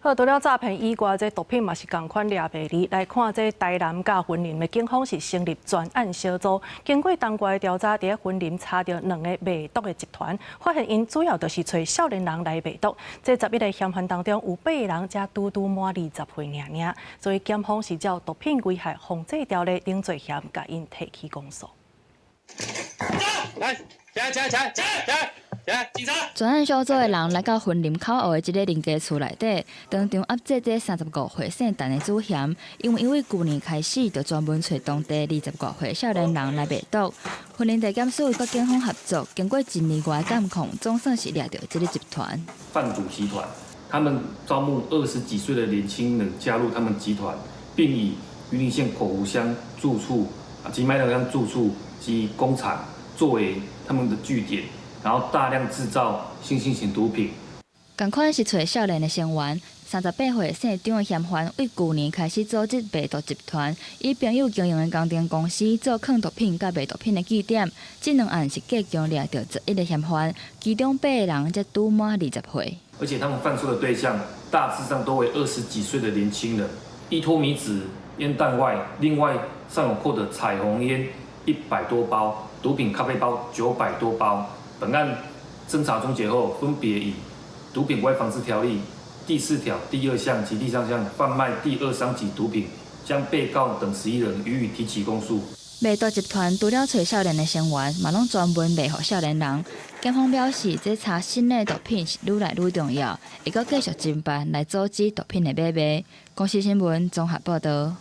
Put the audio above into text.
好，除了詐騙以外，這毒品嘛是仝款掠袂離。來看這台南佮雲林的警方是成立專案小組，經過當月的調查，佇咧雲林查著兩个賣毒的集團，發現𪜶主要就是揣少年人來賣毒。這11個嫌犯當中有八个人才拄拄滿20歲爾爾，所以檢方是照毒品危害防制條例等罪嫌，共𪜶提起公訴。來，起來，起來，起來，起來，起來，警察！專案小組的人來到雲林口湖的這个人家厝內底，當場押解這35歲姓陳的主嫌，因為舊年開始就專門揣當地20外歲少年人來賣毒。雲林地檢署佮警方合作，經過一年外的監控，總算是掠著這个集團。販毒集團，他們招募20幾歲的年輕人加入他們集團，並以雲林縣口湖鄉住處及麥寮鄉住處及工廠作為他們的據點，然後大量製造新興型毒品。仝款是揣少年的成員，38歲姓張的嫌犯，對舊年開始組織賣毒集團，以朋友經營的工程公司做囥毒品佮賣毒品的據點。這兩案是計共掠著11個嫌犯，其中八个人才拄滿20歲。而且他們販售的對象大致上都為20幾歲的年輕人。依托咪酯煙彈外，另外尚有獲得彩虹煙100多包，毒品咖啡包900多包。本案偵查終結後，分別以毒品危害防制條例第4條第二項及第三項販賣第二、三級毒品，將被告等11人予以提起公訴。賣毒集團除了揣少年的成員，嘛攏專門賣予少年人。檢方表示，這查新的毒品是愈來愈重要，會閣繼續偵辦來阻止毒品的買賣。公視新聞綜合報導。